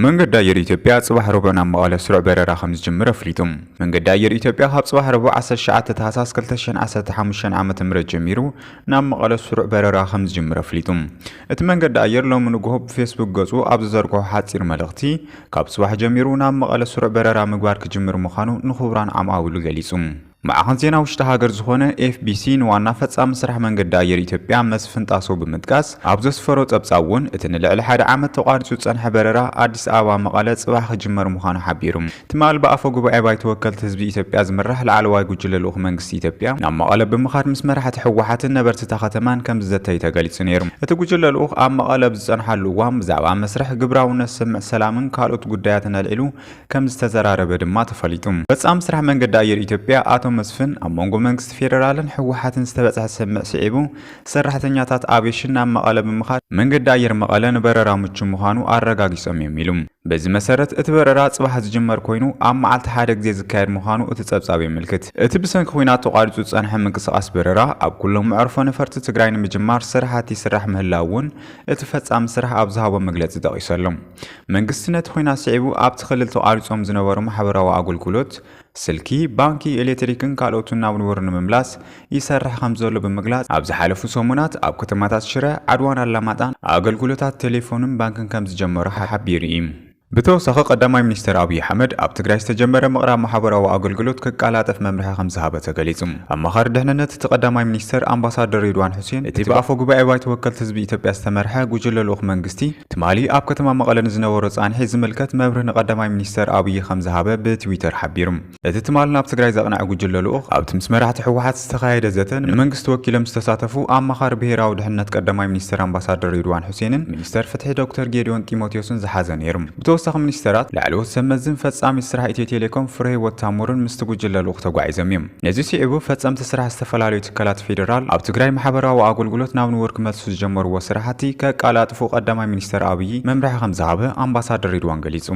መንገዲ ኣየር ኢትዮጵያ ጽባሕ ረቡዕ ናብ መቐለ ስሩዕ በረራ ከም ዝጅምር ኣፍሊጡ። መንገዲ ኣየር ኢትዮጵያ ካብ ጽባሕ ረቡዕ ዓሰርተ ትሽዓተ ታህሳስ ክልተ ሽሕን ዓሰርተ ሓሙሽተን ዓመተ ምህረት ጀሚሩ ናብ መቐለ ስሩዕ በረራ ከም ዝጅምር ኣፍሊጡ። እቲ መንገዲ ኣየር ሎሚ ንግሆ ብፌስቡክ ገጹ ኣብ ዝዘርግሖ ሓጺር መልእኽቲ፣ ካብ ጽባሕ ጀሚሩ ናብ መቐለ ስሩዕ በረራ ምግባር ክጅምር ምዃኑ ንኽቡራን ዓማዊሉ ገሊጹ። ማዕኸን ዜና ውሽጢ ሃገር ዝኾነ ኤፍቢሲ ንዋና ፈጻሚ ስራሕ መንገዲ ኣየር ኢትዮጵያ መስፍን ጣሰው ብምጥቃስ ኣብ ዘስፈሮ ጸብጻብ እውን፣ እቲ ንልዕሊ ሓደ ዓመት ተቋሪጹ ዝጸንሐ በረራ ኣዲስ ኣበባ መቐለ ጽባሕ ክጅመር ምዃኑ ሓቢሩ። ትማል ብኣፈ ጉባኤ ባይቶ ወከልቲ ህዝቢ ኢትዮጵያ ዝምራሕ ላዕለዋይ ጉጅለ ልኡኽ መንግስቲ ኢትዮጵያ ናብ መቐለ ብምኻድ ምስ መራሕቲ ህወሓትን ነበርቲ እታ ከተማን ከም ዝዘተዩ ተገሊጹ ነይሩ። እቲ ጉጅለ ልኡኽ ኣብ መቐለ ኣብ ዝጸንሓሉ እዋን ብዛዕባ መስርሕ ግብራውነት ስምምዕ ሰላምን ካልኦት ጉዳያትን ኣልዒሉ ከም ዝተዘራረበ ድማ ተፈሊጡ። ፈጻሚ ስራሕ መንገዲ ኣየር ኢትዮጵያ ኣቶ መስፍን፣ ኣብ መንጎ መንግስቲ ፌደራልን ህወሓትን ዝተበጽሐ ስምምዕ ስዒቡ፣ ሰራሕተኛታት ኣቪዬሽን ናብ መቐለ ብምኻድ መንገዲ ኣየር መቐለ ንበረራ ምቹ ምዃኑ ኣረጋጊጾም እዮም ኢሉ። በዚ መሰረት እቲ በረራ ጽባሕ ዝጅመር ኮይኑ፣ ኣብ መዓልቲ ሓደ ግዜ ዝካየድ ምዃኑ እቲ ጸብጻብ የመልክት። እቲ ብሰንኪ ኲናት ተቋሪጹ ዝጸንሐ ምንቅስቓስ በረራ ኣብ ኩሎም መዕርፎ ነፈርቲ ትግራይ ንምጅማር ስራሓት ይስራሕ ምህላው እውን እቲ ፈጻሚ ስራሕ ኣብ ዝሃቦ መግለጺ ጠቒሱ ኣሎ። መንግስቲ ነቲ ኲናት ስዒቡ ኣብቲ ክልል ተቋሪጾም ዝነበሩ ማሕበራዊ ኣገልግሎት፣ ስልኪ፣ ባንኪ፣ ኤሌክትሪክን ካልኦትን ናብ ንቡር ንምምላስ ይሰርሕ ከም ዘሎ ብምግላጽ፣ ኣብ ዝሓለፉ ሰሙናት ኣብ ከተማታት ሽረ፣ ዓድዋን ኣላማጣን ኣገልግሎታት ቴሌፎንን ባንክን ከም ዝጀመሩ ሓቢሩ እዩ። ብተወሳኺ፣ ቀዳማይ ሚኒስትር ኣብይ ኣሕመድ ኣብ ትግራይ ዝተጀመረ ምቕራብ ማሕበራዊ ኣገልግሎት ክቀላጠፍ መምርሒ ከም ዝሃበ ተገሊጹ። ኣማኻሪ ድሕንነት እቲ ቀዳማይ ሚኒስትር ኣምባሳደር ሬድዋን ሑሴን፣ እቲ ብኣፈ ጉባኤ ባይቶ ወከልቲ ህዝቢ ኢትዮጵያ ዝተመርሐ ጉጅለ ልኡኽ መንግስቲ፣ ትማሊ ኣብ ከተማ መቐለ ንዝነበሮ ጻንሒ ዝምልከት መብርሂ ንቀዳማይ ሚኒስተር ኣብይ ከም ዝሃበ ብትዊተር ሓቢሩ። እቲ ትማሊ ናብ ትግራይ ዘቕንዐ ጉጅለ ልኡኽ፣ ኣብቲ ምስ መራሕቲ ህወሓት ዝተኻየደ ዘተ፣ ንመንግስቲ ወኪሎም ዝተሳተፉ ኣማኻሪ ብሄራዊ ድሕነት ቀዳማይ ሚኒስተር ኣምባሳደር ሬድዋን ሑሴንን ሚኒስተር ፍትሒ ዶክተር ጌዲዮን ጢሞቴዎስን ዝሓዘ ነይሩ። ብተወሳኺ፣ ሚኒስተራት፣ ላዕለዎት ሰብ መዝን ፈጻሚ ስራሕ ኢትዮ ቴሌኮም ፍረህይወት ታምሩን ምስቲ ጉጅለ ልኡኽ ተጓዒዞም እዮም። ነዚ ስዒቡ፣ ፈጸምቲ ስራሕ ዝተፈላለዩ ትካላት ፌደራል ኣብ ትግራይ ማሕበራዊ ኣገልግሎት ናብ ንቡር ክመልሱ ዝጀመርዎ ስራሕቲ ከቀላጥፉ ቀዳማይ ሚኒስተር ኣብይ መምርሒ ከም ዝሃበ ኣምባሳደር ሬድዋን ገሊጹ።